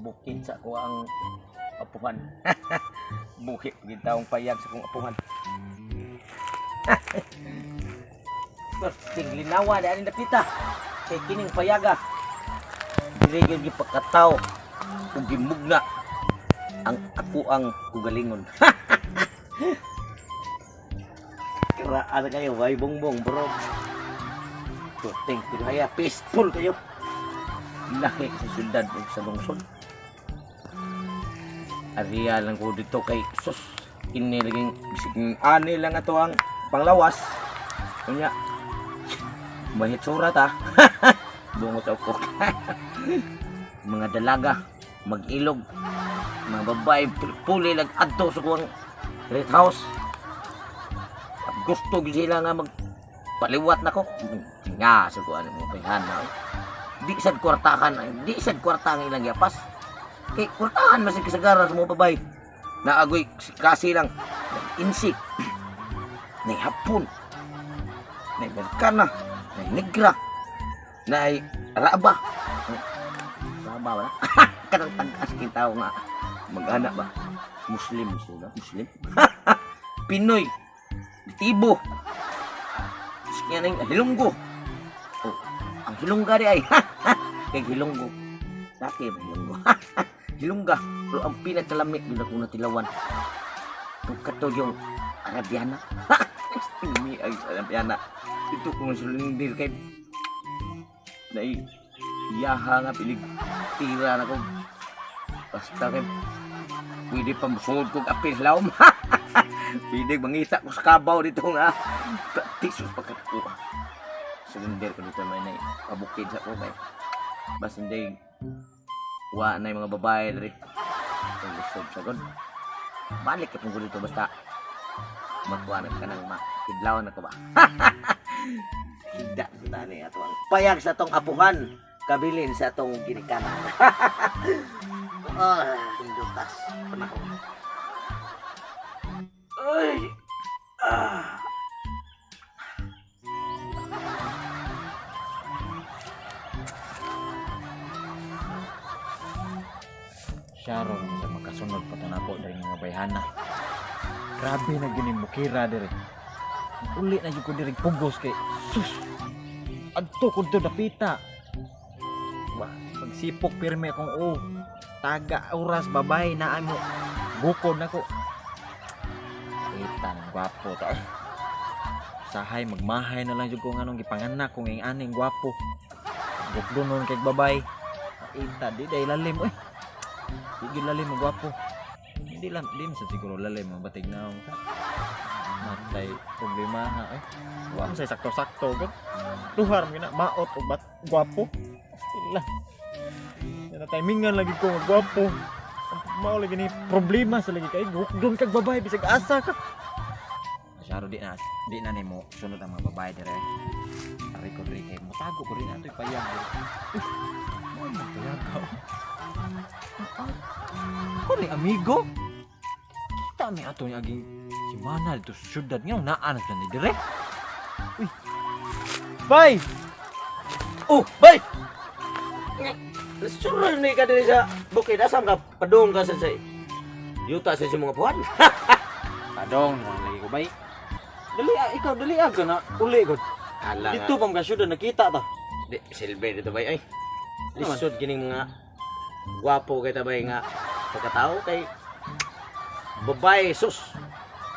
Bukid sa ko ang apuhan. Bukid gid taong payag sa kong apuhan. Perting linawa daan dapita. Kay kining payaga. Dili gyud gipakataw ug gimugna ang ako ang ugalingon. Kiraan kayo, way bongbong bro. Tuting haya, peaceful kayo. Lahi sa syudad ug sa lungsod. Ariya lang ko dito kay sus kini laging bisig ani lang ato ang panglawas. Unya mahitsura ta. Bungot sa ukok. Mga dalaga mag-ilog, mga babae puli lang adto sa kuwang red house. Gusto gyud sila nga magpaliwat nako. Nga sa kuan mo payhana. Di sad kwartahan, di sad kwarta ang ilang yapas. Kay kwartahan man sad kasagaran sa mga babae. Naagoy kasi lang insik. Nay hapon. Nay Amerikana, nay negra, nay raba. Raba wala. Kanang tag-as kay tao nga mag-ana ba? Muslim sila, Muslim. Pinoy. Tibo. Yan ang Hilonggo. Oh, ang Hilongga di ay. Kay Hilonggo. Dati ba Hilonggo? Hilongga. Pero ang pinakalamit yun ako natilawan. Kato yung Arabiana. Hindi ay Arabiana. Ito kung sulindir kay nai yaha nga pilig tira na ko. Basta kay pwede pa musulod kong apil lawom. Pwede mangita ko sa kabaw dito nga. Tisos pagkakuha. Surrender ko dito may nai pabukid sa ko kay. Basta hindi wa na yung mga babae diri. Ang lisod sa god. Balik ka ko dito basta magkuha na ka ng makidlawan na ko ba. Higda sa tani ato ang payag sa atong apuhan kabilin sa atong ginikanan. Ah, hindutas panahon. Ay! Ah! Sharon sa makasunod pa to nako diri nga bayhana. Grabe na gini mukira diri. Uli na jud ko diri pugos kay sus. Adto ko dito dapita. Wa pagsipok pirmi akong o. Taga oras babay na mo. Bukod nako. Kita ng gwapo ta. Sahay magmahay na lang jud ko nganong gipanganak kung ing aning gwapo. Bukdo nun kay babay. Ita di day lalim oy. Di gyud lalim ang gwapo. Hindi lang di man sa siguro lalim ang batig na ka. Matay problema ha eh. Wa man say sakto-sakto gud. Luhar man gina maot og bat gwapo. Sila. Yan na timingan lagi ko nga gwapo. Ang mao lagi ni problema sa lagi kay hukdon kag babae bisag asa ka. Masyado di na nimo sunod ang mga babae dire. Ari ko diri kay mutago ko rin atoy payag. Uy, mo man payag ka. Ko ni amigo. Kita mi ato ni aging si Mana dito sa syudad nga naa na siya ni dire. Uy. Bay! Oh, bay! Surol ni ka diri sa bukid asam ka padung ka sa yuta sa mga puan. Padong na lagi ko bay. Dali ah, ikaw dali ah ka na uli ko. Hala Dito pa mga syudad nakita ta. Di silbi dito bay ay. Ano man? Lisod kining mga gwapo kay tabay nga pagkatao kay babae sus.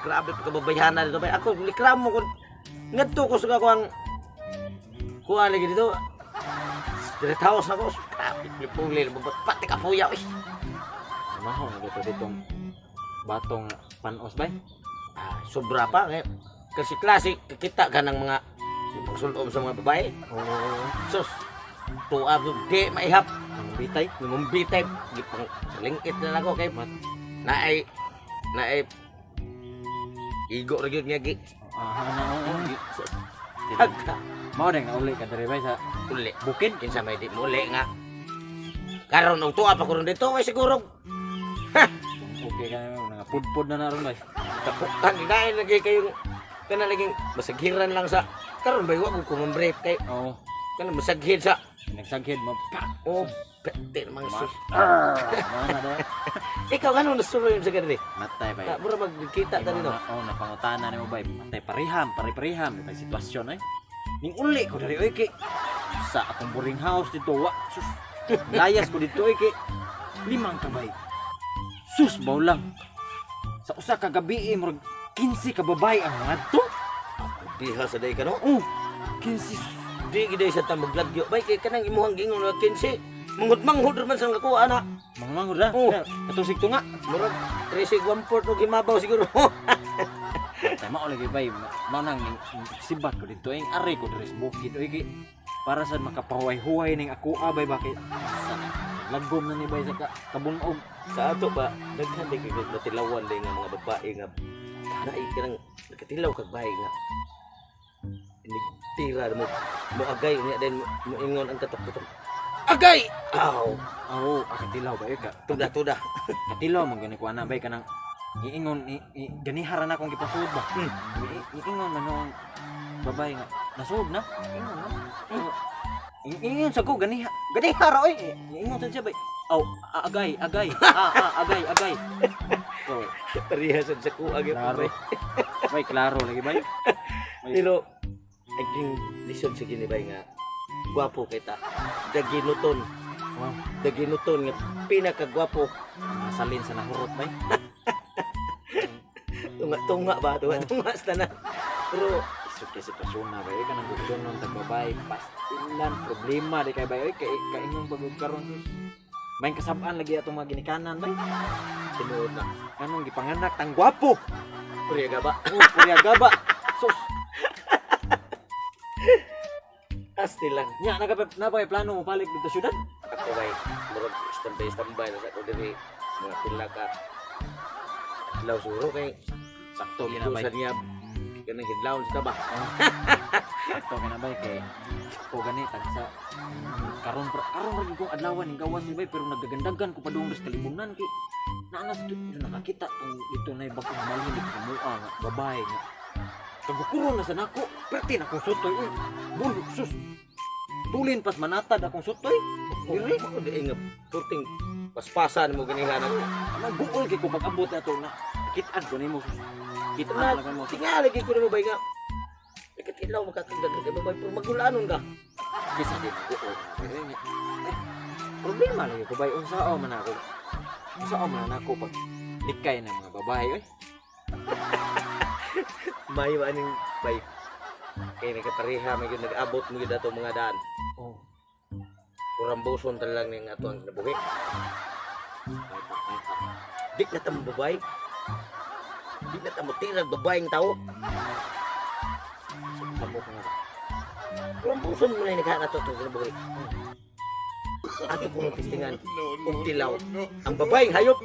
Grabe pagkababayhana dito bay. Ako likramo ko ngadto ko sa ako ang kuha lagi dito. Street house na ko. Grabe puli pati kapuya oy. Maho na dito ditong batong panos bay. Ah, sobra pa kay kasi klase kita ka ng mga pagsulob sa mga babae. Oo. Sus. Tuab di maihap. Ang bitay. Nangumbitay gipang lingkit na lang ako kay naay naay igo ra gyud nga gi Ah, na oo. Agka Mao ding nauli ka dire bay sa uli bukid. Kinsa may di muli nga karon og tuwa pa ko ron dito kay siguro Okay ka nga pudpud na naron bay. kapukan dahil lagi kayong kana laging masaghiran lang sa karon bay wa ko kumambrep kay Oo. kana masaghid sa Nagsaghid mo pak. Oh, pete mga sus. Mana da. Ikaw ano nasuroy sa ganun eh? Matay bay. Na, mura magkita ta nino. Oh, napangutana nimo bay. Matay pareham, pare-pareham tay sitwasyon ay. Ning uli ko diri oy kay sa akong boarding house dito wa. Sus. Layas ko dito oy kay limang ka bay. Sus baw lang. Sa usa ka gabi eh, murag 15 ka babae ang ngadto. Diha sa day ka no? Oh, 15 sus. Di gid sa ta maglagyo bay kay kanang imuhang gingon nga 15. Manghud-manghud ra man sa kakuha ana. Mga manghud ra. Oh. Katong sigto nga. Murag 13 1/4 og himabaw siguro. Tay mao lagi bay, mao nang sibat ko dito ing ari ko diri sa bukid oy kay para sa makapahuway-huway ning ako abay ba kay sa lagom na ni bay sa kabunog. Sa ato ba daghan day kay natilawan day nga mga babae nga naay kanang nakatilaw kag bahay nga nigtira mo mo agay unya din mo ingon ang katok-katok. Agay! Aw, Aw, katilaw ba ka? Tuda-tuda. Katilaw man gani ko ana bay kanang iingon ganihara na akong gipasuod ba. Iingon man noong babae nga nasuod na. Ingon no. Ingon sa ko ganiha. Ganiha ra oy. Ingon sad siya bay. Aw, agay, agay. Agay, agay. So, Pareha sad sa kuha gyud Klaro. bay. Bay, klaro lagi bay. Bay. Pero naging lisod sa gini bay nga gwapo kay ta. Daginuton. Wow. Daginuton nga pinakagwapo. Salin sa nahurot bay. Tunga-tunga ba? Tunga-tunga sa tanan. Pero Isog kay sitwasyon na bay, kanang gugdonon tag babay, pastilan problema di kay bay oy kay kaingon pag karon sus. May kasab-an lagi atong mga ginikanan bay. Tinuod na. Kanong gipanganak tang gwapo. Puriya ba? Oh, purya gaba. Sus, Asti lang. nya naga na ba plano mo balik dito syudad? Ako bay, murag standby standby na sa ako diri mga pila ka adlaw siguro kay Sakto gina bay. itusan niya kanang hidlawon sa ba. Sakto gina bay kay ko gani tag sa karon karon ra gyud kong adlawan ning gawas ni bay pero nagdagandagan ko padung sa kalibunan kay naa na sa nakakita tong dito na bagong malhin dito sa mua nga babae nga kagukuron na sa nako perti na akong sutoy uy bulok sus tulin pas manatad akong sutoy. Diri mo di nga purting paspasan mo ganihan ako. Anong buol kay ko pag-abot na to na kitaan ko nimo sus kitaan na mo. Tingali gyud ko nimo bay nga nakatilaw makakagdag kay babay pero magulanon ka. Kisa di buol eh, problema lagi ko bay unsa man ako unsa man ako pag likay ng mga babae oy. Mayo aning bay kay nagkapareha may gyud nag-abot mo gyud ato mga daan. Oh. Kurambuson ta lang ning ato ang kinabuhi. Bay pa, bay pa. Di na ta mo babay. Di na ta mo tirag babaeng tao. Samok nga ba? Kurambuson mo na yung naghahanap ato kinabuhi. Ato kong testingan og tilaw. Ang babaeng hayop.